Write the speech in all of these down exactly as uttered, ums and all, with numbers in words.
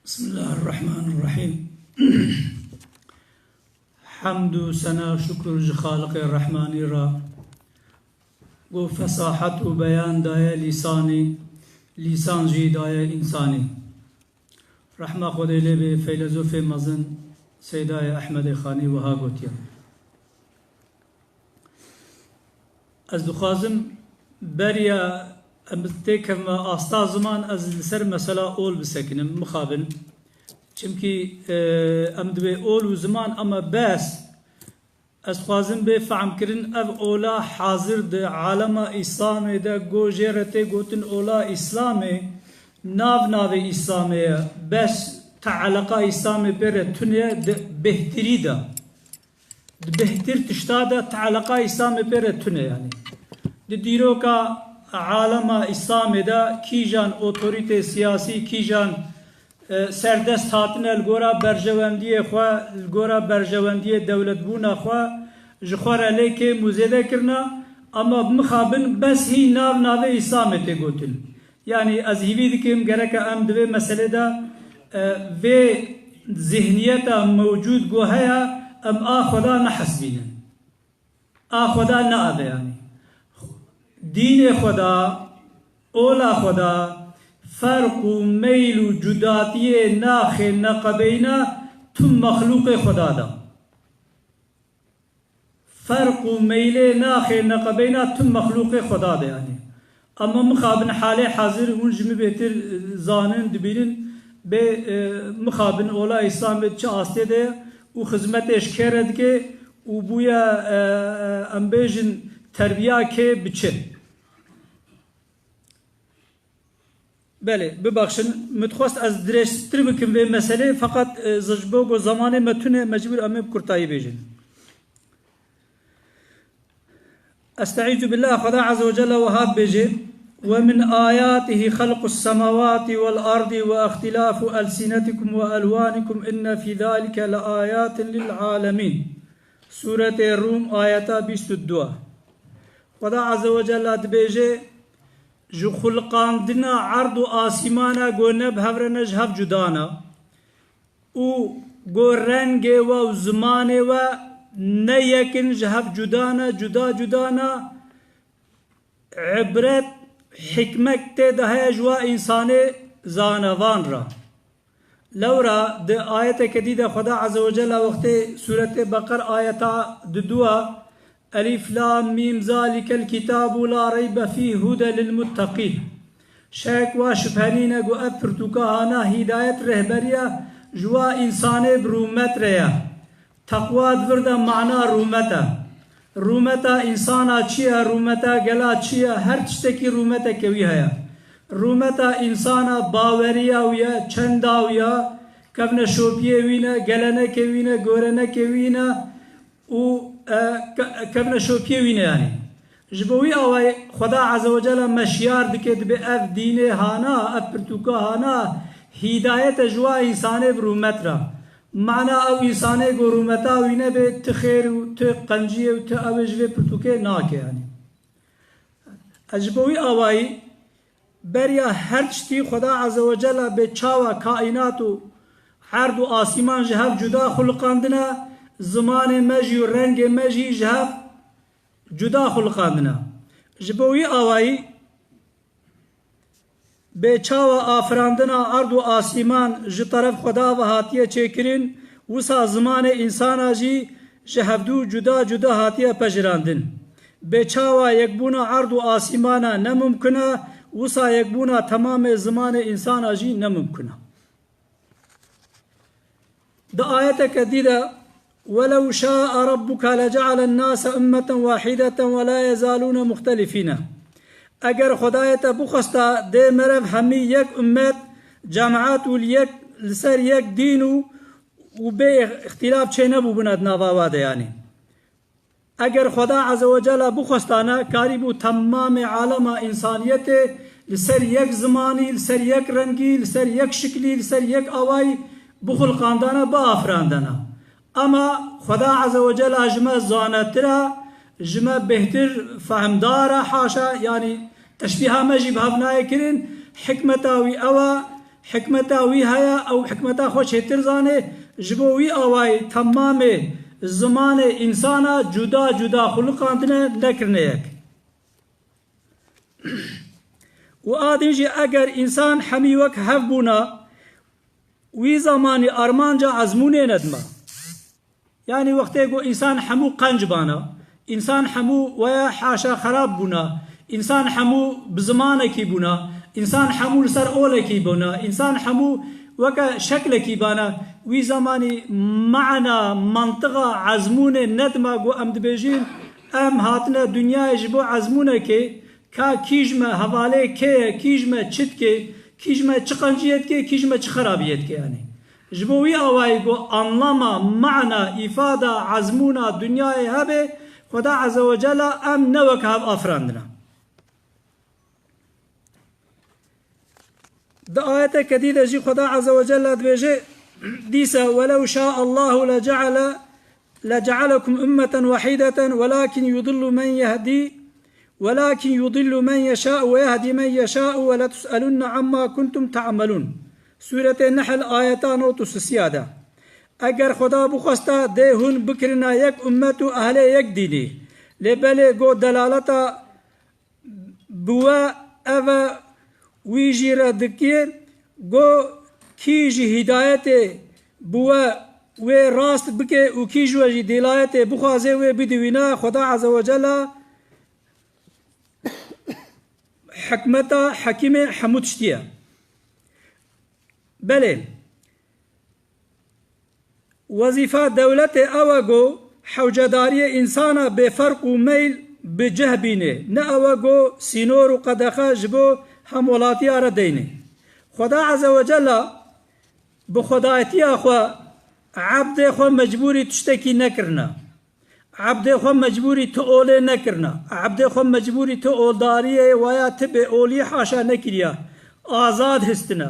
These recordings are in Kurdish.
Bismillahirrahmanirrahîm. Hemd û sena û şukr ji Xaliqê Rehmanî re, ku fesahet û beyan daye lîsanî, lîsan jî daye însanî. Rehma Xwedê lê bê, feylezofê mezin Seydayê Ehmedê Xanî wiha gotiye. Ez dixwazim beriya em têkevme asta ziman, ez li ser mesela ol bisekinim, mixabin. Çimkî, e, em dibê ol û ziman, ama bes ez dixwazim bê fehmkirin, ev ola hazir di alema Îslamê de, go jê re tê gotin ola Îslamê, nav navê Îslamê ye, bes teeleqa Îslamê pê re tune ye, di bêhtirî de. Di bêhtir tişta de teeleqa Îslamê pê re tune, yanî. Di dîroka alema Îslamê de kîjan otorîtê siyasî, kîjan, e, serdest hatine li gora berjewendiyê xwe, li gora berjewendiyê dewletbûna xwe, ji xwe re lê kêm û zêde kirine, ama mixabin bes hî nav navê Îslamê tê gotin. Yanî ez hîvî dikim gereke em di vê meselê de, e, vê zihniyeta mewcûd ku heye, em a Xweda nehesibînin. A Xweda ne ev e yanî. Dînê Xweda, ola Xweda, ferq û meyl û cudatiyê naxê neqebeyna tu mexlûqê Xweda de. Ferq û meylê naxê neqebeyna tu mexlûqê Xweda de yanî. Ama mixabin halê hazir hûn ji min bêtir, e, zanin, dibînin, bê, e, mixabin ola Îslamê çi astê de ye û xizmetê ji kê re dike û bûye, e, e, em bêjin terbiya kê bi çi? Belê, bibexşin, min dixwest ez dirêjtir bikim vê meselê, feqet, e, ji bo ku zemanê me tune, mecbûr em ê bi kurtayî bêjin. Estaizu billah, Xweda Azze ve Celle wiha dibêje, "Ve min ayatihi xelqus semawati vel ardi ve ihtilafu elsinetikum ve elwanikum inne fî zalike le ayatin lil alemin." Sûretê Rûm, ayeta bîst û du. Xweda Azze ve Celle dibêje, Ji xulqandina erd û asîmana ku ne bi hev re ne ji hev cuda ne û ku rengê we û zimanê we ne yek in, ji hev cuda ne, cuda cuda ne, ibret, hikmet tê de heye ji we însanê zanevan re. Lewra di ayeteke dî de Xweda Azze ve Celle wextê Sûretê Beqer ayeta diduwa, Elif Lam Mîm Zalikel Kitabu La Reybe Fîh Hude Lil Mutteqîn. Şek wa şüphe nîne ku ev pirtûka hana hîdayet, rehberiya ji wa însanê bi rûmet re ye. Teqwa di vir de mana rûmet e. Rûmeta însana çi ye, rûmeta gela çi ye, her tiştekî rûmeteke wî heye. Rûmeta însana baweriya wî ye, çenda wî ye, kevneşopiyê wî ne, gelenekê wî ne, gorenekê wî ne û, e, ke-, kevneşopiyê wî ne yanî. Ji bo wî awayî Xweda Azze ve Celle me şiyar dike, dibê ev dînê hana, ev pirtûka hana, hîdayete ji wa însanê bi rûmet re. Mana ew însanê ku rûmeta wî nebe, ti xêr û ti qenciyê û ti ew ê ji vê pirtûkê nake yanî. Ez ji bo wî awayî beriya her tiştî Xweda Azze ve Celle bê çawa kaînat û erd û asîman ji hev cuda xuliqandine, zimanê me jî û rengê me jî ji hev cuda xuliqandine. Ji bo wî awayî bê çawa afirandina erd û asîman ji teref Xweda ve hatiye çêkirin, wisa zimanê însana jî ji hevdû cuda cuda hatiye pejirandin. Bê çawa yekbûna erd û asîmana ne mumkin e, wisa yekbûna temamê zimanê însana jî ne mumkin e. Di ayeteke dî de, "Welew şa'a rabbuka lece'alen nase ummeten wahideten ve la yezalune muhtelifine." Eger Xwedayê te bixwesta, dê merev hemî yek ummet, cemaat û li yek, li ser yek dîn û, û bê îxtîlaf çê nebûbûna di nava wa de yanî. Eger Xweda Azze ve Celle bixwestane, karîbû temamê alema însaniyetê li ser yek zimanî, li ser yek rengî, li ser yek şiklî, li ser yek awayî bixulqandane, biafirandene. Ema Xweda Azze ve Celle ji me zanetir e, ji me bêhtir fehmdar e, haşa, yanî teşbîha me jî bi hev nayê kirin. Hikmeta wî ew e, Hikmeta wî heye, ew hikmeta xwe çêtir zane, ji bo wî awayî temamê zimanê însana cuda cuda xuliqandine, nekirine yek. Û a din jî eger însan hemî wek hev bûna, wî zemanî armanca ezmûnê nedima. Yanî wextê ku însan hemû qenc bana, însan hemû weya haşa xerab bûna, însan hemû bi zimanekî bûna, însan hemû li ser olekî bûna, însan hemû weke şeklekî bana, wî zemanî mana, mantiqa ezmûnê nedima ku em dibêjin, em hatine dinyayê ji bo ezmûnekê, ka kî ji me hevalê kê ye, kî ji me çi dike, kî ji me çi qenciyê dike, kî ji me çi xerabiyê dike yanî. Ji bo wî awayî ku anlama, mana, îfada, ezmûna dinyayê hebe, Xweda Azze ve Cella em ne wek hev afirandina. Di ayeteke dî de jî Xweda Azze ve Cella dibêje, dîse, "Welew şâ Allahu le ceale, le cealekum ummeten wahîdeten, welakin yudillu men yehdî, welakin yudillu men yeşâ'u ve yehdî men yeşâ'u ve letus'elunne amma kuntum ta'melûn." Sûretê Nehl, ayeta nod û sisiya de. Eger Xweda bixwesta, dê hûn bikirina yek ummet û ehlê yek dînî. Lê belê go delaleta bi we ev e, wî jî re dikê, go kî ji hîdayetê bi we wê rast bike û kî ji we jî dîlayetê bixwaze wê bidiwîne, Xweda Azze ve Cella hikmeta hekîmê hemû tiştî ye. Belê, wezîfa dewletê ew e ku hewcedariyê însana bê ferq û meyl bi cih bînê, ne ew e ku sînor û qedexe ji bo hemwelatiya re deynê. Xweda Azze ve Cella bi xwedayetiya xwe ebdê xwe mecbûrî tiştekî nekirine. Ebdê xwe mecbûrî tu olê nekirine. Ebdê xwe mecbûrî tu oldariyê waya tu bê olî haşa nekiriye. Azad histine.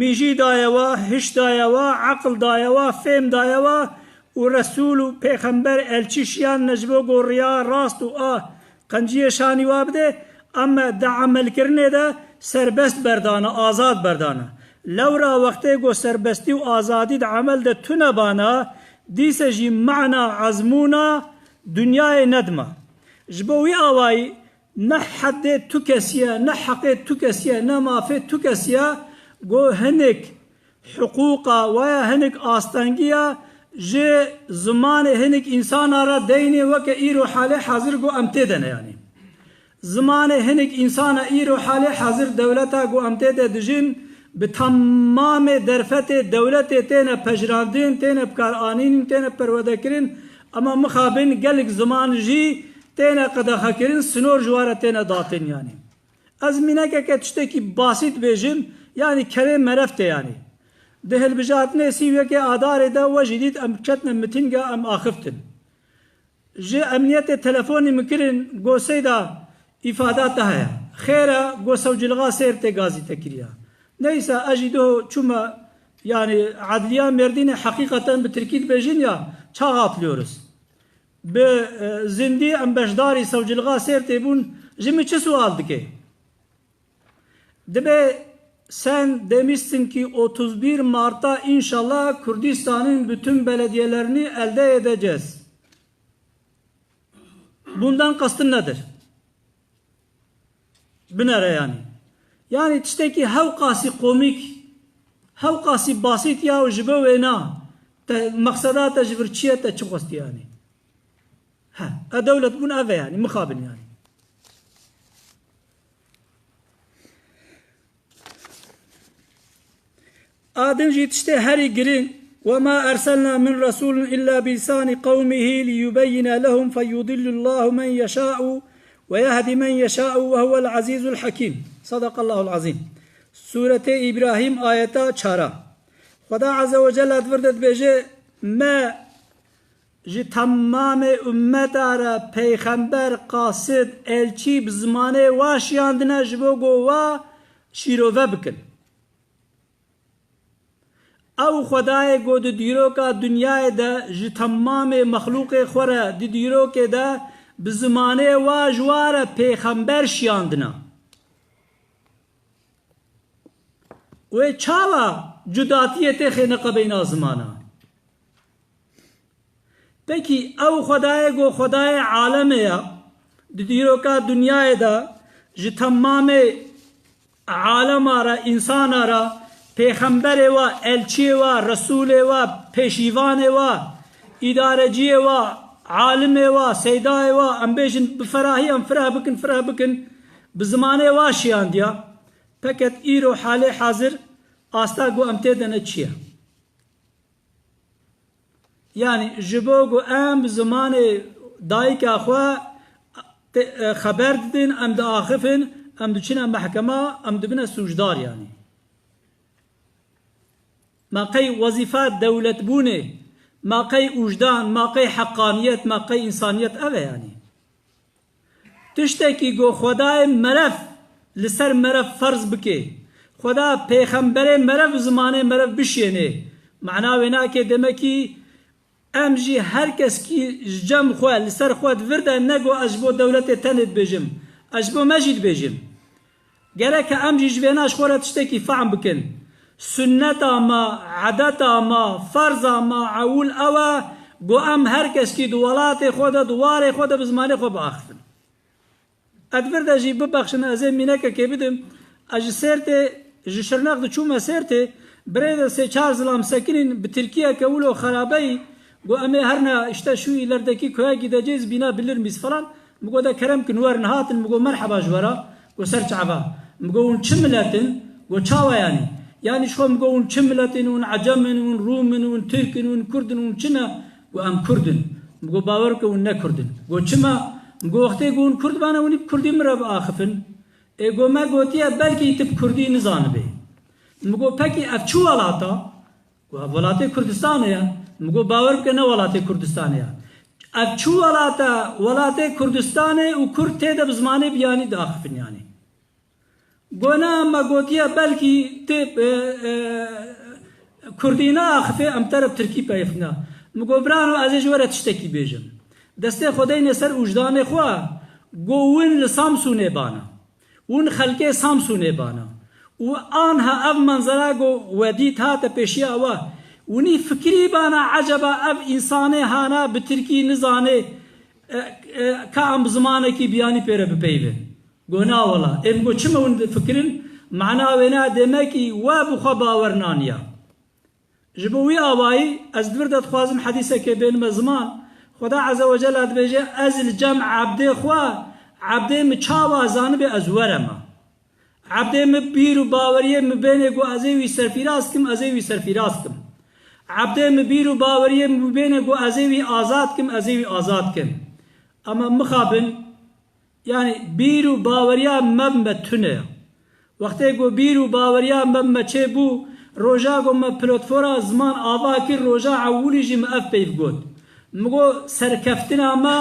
Mijî daye wa, hiş daye wa, eqil daye wa, fêm daye wa û Resûl û Pêxember, elçî şiyandine ji bo ku riya rast û a qenciyê şanî wa bide, ama di emelkirinê de serbest berdane, azad berdane. Lewra wextê ku serbestî û azadî di emel de tune bana, dîse jî mana ezmûna dinyayê nedima. Ji bo wî awayî ne heddê tu kesî ye, ne heqê tu kesî ye, ne mafê tu kesî ye, ku hinek hiqûqa waya, hinek astengiya ji zimanê hinek însana re deynê weke îro halê hazir ku em tê de ne yanî. Zimanê hinek însana îro halê hazir dewleta ku em tê de dijîn bi temamê derfetê dewletê têne pejirandin, têne bikaranîn, têne perwedekirin, ama mixabin gelek ziman jî têne qedexekirin, sinor ji we re têne datin yanî. Ez mînekeke tiştekî basît bêjim, yanî kerê meref tê yanî. Di hilbijartinê sî û yekê Adarê de we jî dît em ketine mitînga, em axiftin. Ji emniyetê telefonî min kirin, go Seyda, îfada te heye. Xêr e, go Sewcilxa Sêrtê gazî te kiriya. Neyse, ez jî diho çûme, yanî edliya Mêrdînê heqîqeten bi tirkî dibêjin ya, çağ atlıyoruz. Bi, e, zindî em beşdarî Sewcilxa Sêrtê bûn, ji min çi sual dike? Dibe sen demişsin ki otuz bir Mart'ta inşallah Kürdistan'ın bütün belediyelerini elde edeceğiz. Bundan kastın nedir? Binere yanî. Yanî tiştekî hewqasî komîk, hewqasî basît ya û ji bo wêna te, meqseda te ji vir çi ye, te çi xwestî yanî? He, e dewlet bûn ev e yanî, mixabin yanî. A din jî tiştê herî girîng, "Ve ma erselna min rasulin illa bi lisani qewmihi liyubeyyine lehum feyudillullahu men yeşâ'u ve yehdi men yeşâ'u ve huvel azîzul hakîm." Sadakallahul azîm. Sûretê Îbrahîm, ayeta çara. Xweda Azze ve Celle di vir de dibêje, Me ji temamê ummeta re peyxember, qasid, elçî bi zimanê wa şiyandine ji bo ku wa şîrove bikin. Ew Xwedayê ku di dîroka dinyayê de ji temamê mexlûqê xwe re di dîrokê de bi zimanê wa ji wa re pêxember şiyandina. Wê çawa cudatiyê têxê neqebeyna zimana? Pekî ew Xwedayê ku Xwedayê alemê ya, di dîroka dinyayê de ji temamê alema re, însana re, pêxemberê wa, elçiyê wa, resûlê wa, pêşîvanê wa, îdareciyê wa, alimê wa, seydayê wa, em bêjin bi ferahî em fireh bikin, fireh bikin, bi zimanê wa şiyandiya. Peket îro halê hazir asta ku em tê de ne çi ye? Yanî ji bo ku em bi zimanê dayika xwe te-, e, xeber didin, em diaxifin, em diçine mehkema, em dibine sûcdar yanî. Ma qey wezîfa dewletbûnê, ma qey ûjdan, ma qey heqaniyet, ma qey însaniyet ev e yanî. Tiştekî ku Xwedayê meriv li ser meriv ferz bike, Xweda pêxemberê meriv zimanê meriv bişêne, mana wê nake demekî em jî her keskî ji cem xwe li ser xwe di vir de ne ku ez ji bo dewletê tenê dibêjim, ez ji bo me jî dibêjim. Gerek e em jî ji vêna ji xwe re tiştekî fehm bikin. Sunneta me, edeta me, ferza me, ewil ew e ku em her keskî di welatê xwe de, di warê xwe de bi zimanê xwe biaxifin. Ez vir de jî bibexşin, ez ê mînekekê bidim. Ez ji Sêrtê, ji Şirnex diçûme Sêrtê, birê de sê çar zilam sekinîn, bi tirkiyeke wilo xerabeyî, got, "Em ê herne, işte şu ilerideki köye gideceğiz, bina bilir miyiz?" falan. Mi got, "De kerem kin, werin." Hatin, mi got, "Merheba ji we re." Got, "Ser çava." Mi got, "Hûn çi milet in?" Got, "Çawa yanî?" Yanî ji xwe mi got, "Hûn çi milet in? Hûn ecem in, hûn rûm in, hûn tirk in, hûn kurd in, hûn çi ne?" Got, "Em kurd in." Mi got, "Bawer bike, hûn ne kurd in." Got, "Çima?" Mi got, "Wextê ku hûn kurd bane, hûn ê bi kurdî min re biaxifin." Ê got, "Me gotiye belkî tu bi kurdî nizanibê." Mi got, "Pekî ev çi welata?" Got, "Ev welatê Kurdistanê ye." Mi got, "Bawer bike, ne welatê Kurdistanê ye." Ev çi welat e? Welatê Kurdistanê û Kurd tê de bi zimanê biyanî diaxifin yanî. Got, "Na, me gotiye belkî tu, e, e, Kurdî naaxifê, em te re bi Tirkî peyivna." Mi got, "Birano, ez ê ji we re tiştekî bêjim. Destê xwe deyne ser ûjdanê xwe, got, win li Samsûnê bana. Win xelkê Samsûnê bana. Û anha ev menzera got, we dît hate pêşiya we. Winî fikirî bana, eceba ev însanê hana bi Tirkî nizanê, e, e, ka em bi zimanekî biyanî pê re bipeyivin." Got, "Na wela." Ê min got, "Çima hûn difikirin?" Mana wêna demekî we bi xwe bawer naniya. Ji bo wî awayî ez di vir de dixwazim hedîsekê bênime ziman. Xweda Azze ve Celle dibêje, "Ez li cem ebdê xwe, ebdê min çawa zanibe ez were me. Ebdê min bîr û baweriyê min bêne ku ez ê wî serfîraz kim, ez ê wî serfîraz kim. Ebdê min bîr û baweriyê min bêne ku ez ê wî azad kim, ez ê wî azad kim." Ama mixabin, Yanî bîr û baweriya me bi me tune ye. Wextê ku bîr û baweriya me bi me çêbû, roja ku me platfora ziman ava kir, roja ewilî jî me ev peyv got. Min got, serkeftina me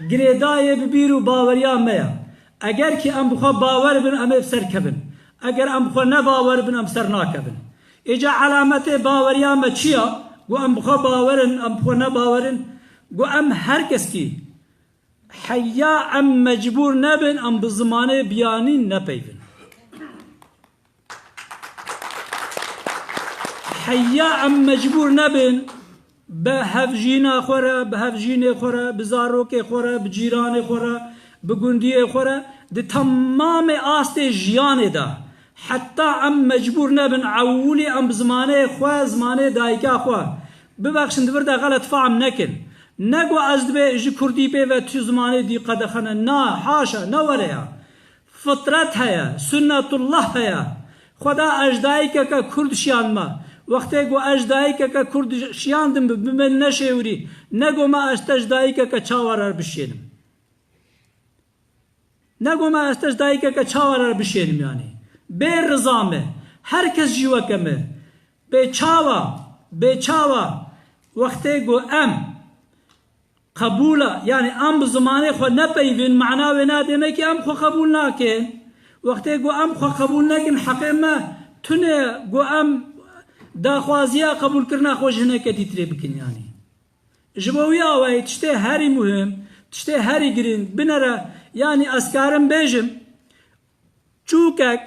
girêdayê bi bîr û baweriya me ye. Eger kî em bi xwe bawer bin, em ê bi ser kevin. Eger em bi xwe ne bawer bin, em ser nakevin. Îca elametê baweriya me çi ye? Got, em bi xwe bawer in, em bi xwe ne bawer in. Got, em her kes kî Heya em mecbûr nebin, em bi zimanê biyanî nepeyvin. Heya em mecbûr nebin, bi hevjîna xwe re, bi hevjînê xwe re, bi zarokê xwe re, bi cîranê xwe re, bi gundiyê xwe re, di temamê astê jiyanê de, heta em mecbûr nebin, ewilî em bi zimanê xwe, zimanê dayika xwe, bibexşin, di vir de xelet fehm nekin. Ne ku ez dibê ji kurdî bê ve tu zimanê dî qedexe ne. Na, haşa, ne were ya. Fitret heye, sunnetullah heye. Xweda ez dayikeke kurd şiyand me. Wextê ku ez dayikeke kurd şiyandim bi, bi min neşêwirî. Ne ku me ez te ji dayikeke çawa re bişênim. Ne ku me ez te ji dayikeke çawa re bişênim yanî. Bê riza me. Her kes jî weke me. Bê çawa, bê çawa wextê ku em qebûla, yanî em bi zimanê xwe nepeyvin, mana wê ne demekî em xwe qebûl nakin. Wextê ku em xwe qebûl nekin, heqê me tune ku em daxwaziya qebûlkirina xwe ji hineke dîtirê bikin yanî. Ji bo wî awayî tiştê herî muhim, tiştê herî girîng, binere, yanî ez karim bêjim, çûkek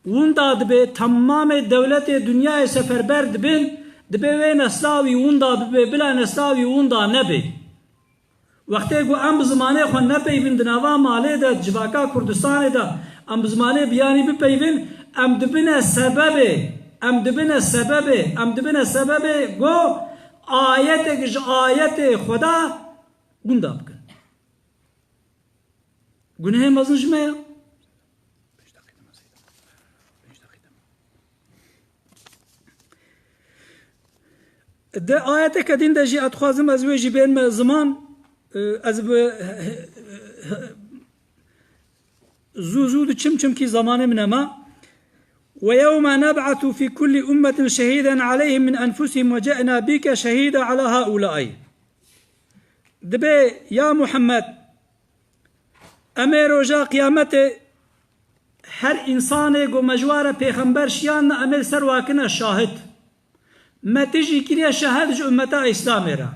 Winda dibe, temamê dewletê dinyayê seferber dibin, dibe wê nesla wî winda bibe, bila nesla wî winda nebe. Wextê ku em bi zimanê xwe nepeyvin di nava malê de, di civaka Kurdistanê de, em bi zimanê biyanî bipeyvin, em dibine sebebê, em dibine sebebê, em dibine sebebê ku ayetek ji ayetê Xweda winda bikin. Gunehê mezin ji me ye. Di ayeteke din de jî ez dixwazim ez wê jî bênme ziman, e, ez bi zû zû diçim, çimkî zamanê min nema. "Ve yewme neb'atu fî kulli ummetin şehîden aleyhim min enfusihim ve ce'na bike şehîda ala haulai." Dibe, ya Muhammed, em ê roja qiyametê her însanê ku me ji wa re pêxember şiyandin, em ê li ser wa kine şahid. Me tu jî kiriye şahid ji ummeta Îslamê re.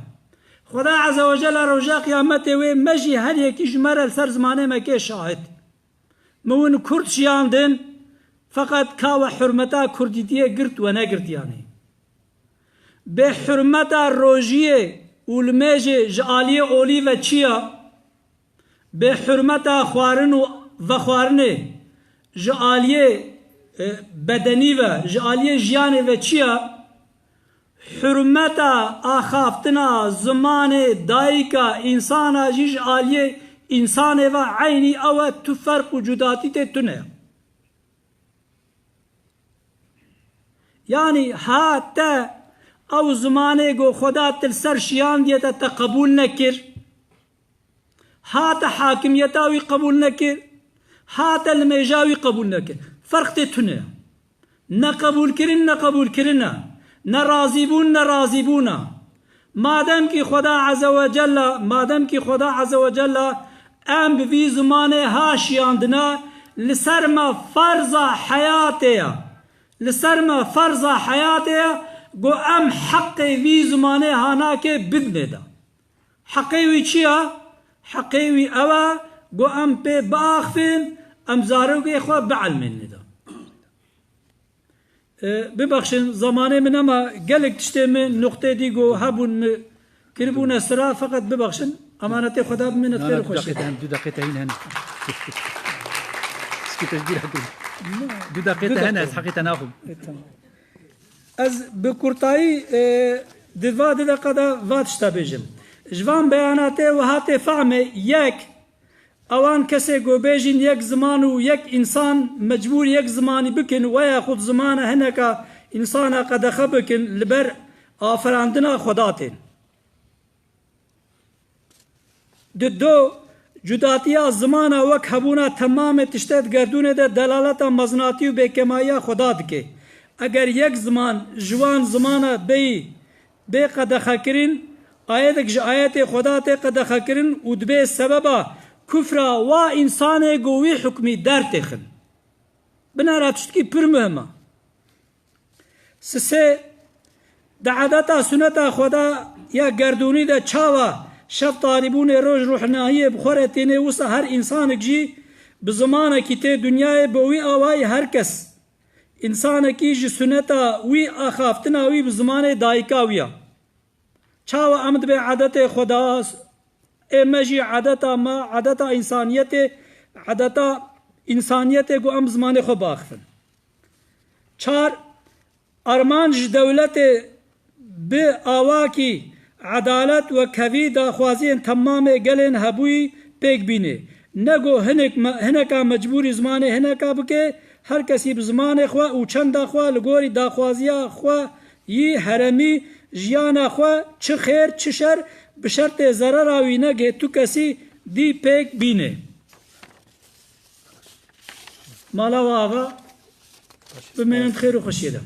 Xweda Azze ve Celle roja qiyametê wê me jî her yekî ji me re li ser zimanê me kê şahid. Min win kurd şiyandin, feqet ka we hurmeta kurdîtiyê girt we negirtiyanê. Bê hurmeta rojiyê û limêjê ji aliyê olî ve çi ya? Bê hurmeta xwarin û vexwarinê ji aliyê, e, bedenî ve, ji aliyê jiyanê ve çi ya? Hurmeta axaftina zimanê dayika însana jî ji aliyê însanê ve eynî ew e, tu ferq û cudatî tê tune. Yanî ha te ew zimanê ku Xweda te li ser şiyandiye te, te qebûl nekir. Ha te hakimiyeta wî qebûl nekir, ha te limêja wî qebûl nekir. Ferq tê tune. Ne qebûlkirin, ne qebûlkirin e. Ne razîbûn, ne razîbûn e. Madem kî Xweda Azze ve Celle, madem kî Xweda Azze ve Celle em bi vî zimanê ha şiyandine, li ser me ferza heyatê ye. Li ser me ferza heyatê ye, ku em heqê vî zimanê ha nakê bidinê de. Heqê wî çi ye? Heqê wî ew e, ku em pê biaxivin, em zarokê xwe bielmênin da. E, bibexşin, zamanê min nema, gelek tiştê min, nuqtê dî ku hebûn min kiribûne sira, feqet bibexşin, emanetê Xweda bimîne, xêr û xweşiyê. Du deqê te hene, du deqê te hîn hene. Sikî te ji bîra kirin. Du deqê te hene, ez heqê te naxwim. E, tamam. Ez bi kurtayî, e, di va di deqa de va tişta bêjim. Ji van beyanatê wiha tê fehmê, yek, ewan kesê ku bêjin yek ziman û yek însan mecbûr yek zimanî bikin, weya xud zimana hineka însana qedexe bikin li ber aferandina Xweda tên. Di do, cudatiya zimana wek hebûna temamê tiştê di gerdûnê de delaleta mezinatî û bêkemayiya Xweda dike. Eger yek ziman ji wan zimana bêyî bê qedexekirin, ayetek ji ayetê Xweda tê qedexekirin û dibê sebeba kufra wa însanê ku wî hukmî dertêxin. Binera tiştkî pir muhim e. Sisê, di edeta suneta Xweda ya gerdûnî de çawa şev tarîbûnê roj ruhnahiyê bi xwe re têne, wisa her însanek jî bi zimanekî tê dinyayê, bi wî awayî her kes, însanekî ji suneta wî, axaftina wî bi zimanê dayika wî ya. Çawa em dibê edetê Xweda, ê me jî edeta me, edeta însaniyetê, edeta însaniyetê ku em zimanê xwe biaxivin. Çar, armanc ji dewletê bi awakî edalet û kevî daxwaziyên temamê gelên hebûyî pêk bîne. Ne ku hinek me-, hineka mecbûrî zimanê hineka bike, her kesî bi zimanê xwe û çenda xwe li gorî daxwaziya xwe yî heremî, jiyana xwe çi xêr çi şer bi şertê zerera wî negê tu kesî dî pêk bîne. Mala we ava bimînin xêr û xweşiyê de.